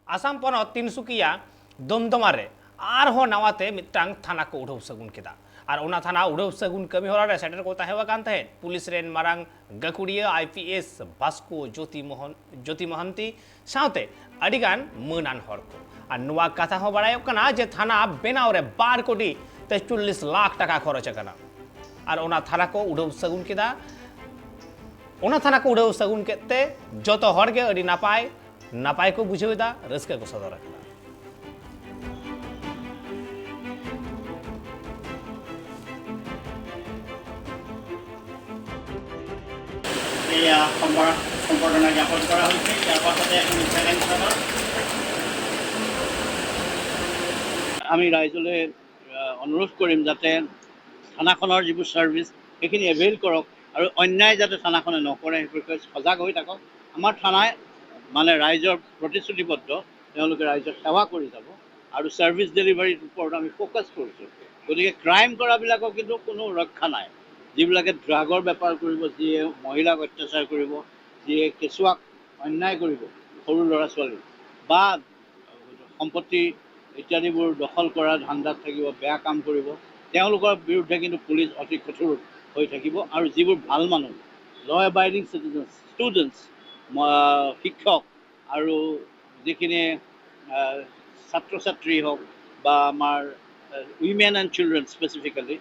आसाम पनत तिनसुकिया दमदमा रे आरहो नवाते मिट्टांग थाना को उड़ाव सगुन केदा और ओना थाना उड़ाव सगुन कमी हरा रे सेटर को ताहेवा कान तहेन। पुलिस रेन मारांग गकुड़िया आईपीएस भास्को ज्योति मोहन ज्योति महंती सावते अडिगान मनान हर को और नोआ कथा हो बड़ायोक कना जे थाना बेनाव रे 12 कोटी 43 लाख टाका खरच कना और ओना थाना को उड़ाव सगुन केदा। ओना थाना को उड़ाव सगुन केते जतो हर गे अडी नापाय नापाय को बुझेदा रस्का को सदर कना। এয়া সম্বৰ্ধনা জ্ঞাপন কৰা হৈছে। ইয়াৰ পাছতে এখন ছেকেণ্ড চাদৰ আমি ৰাইজলৈ অনুৰোধ কৰিম যাতে থানাখনৰ যিবোৰ ছাৰ্ভিচ সেইখিনি এভেইল কৰক আৰু অন্যায় যাতে থানাখনে নকৰে সেই বিষয়ে সজাগ হৈ থাকক। আমাৰ থানাই মানে ৰাইজৰ প্ৰতিশ্ৰুতিবদ্ধ, তেওঁলোকে ৰাইজক সেৱা কৰি যাব আৰু ছাৰ্ভিচ ডেলিভাৰীৰ ওপৰত আমি ফ'কাছ কৰিছোঁ। গতিকে ক্ৰাইম কৰাবিলাকৰ কিন্তু কোনো ৰক্ষা নাই। যিবিলাকে ড্ৰাগৰ বেপাৰ কৰিব, যিয়ে মহিলাক অত্যাচাৰ কৰিব, যিয়ে কেঁচুৱাক অন্যায় কৰিব, সৰু ল'ৰা ছোৱালী বা সম্পত্তি ইত্যাদিবোৰ দখল কৰাৰ ধান্দাত থাকিব, বেয়া কাম কৰিব, তেওঁলোকৰ বিৰুদ্ধে কিন্তু পুলিচ অতি কঠোৰ হৈ থাকিব। আৰু যিবোৰ ভাল মানুহ, ল এবাইডিং চিটিজেনছ, ষ্টুডেণ্টছ, শিক্ষক আৰু যিখিনি ছাত্ৰ ছাত্ৰী হওক বা আমাৰ উইমেন এণ্ড চিলড্ৰেন স্পেচিফিকেলি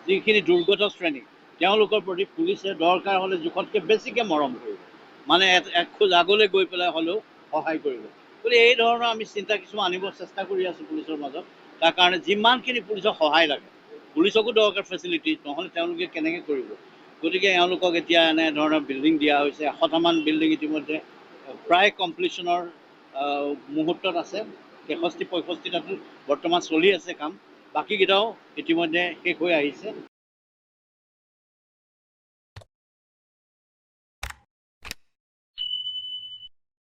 যিখিনি দুৰ্গত শ্ৰেণী, তেওঁলোকৰ প্ৰতি পুলিচে দৰকাৰ হ'লে জোখতকৈ বেছিকৈ মৰম কৰিব, মানে এক খোজ আগলৈ গৈ পেলাই হ'লেও সহায় কৰিব। গতিকে এই ধৰণৰ আমি চিন্তা কিছুমান আনিব চেষ্টা কৰি আছোঁ পুলিচৰ মাজত। তাৰ কাৰণে যিমানখিনি পুলিচক সহায় লাগে, পুলিচকো দৰকাৰ ফেচিলিটি, নহ'লে তেওঁলোকে কেনেকৈ কৰিব। গতিকে এওঁলোকক এতিয়া এনেধৰণৰ বিল্ডিং দিয়া হৈছে। 100টামান বিল্ডিং ইতিমধ্যে প্ৰায় কমপ্লিশ্যনৰ মুহূৰ্তত আছে। 63-65টাতো বৰ্তমান চলি আছে কাম, বাকীকেইটাও ইতিমধ্যে শেষ হৈ আহিছে।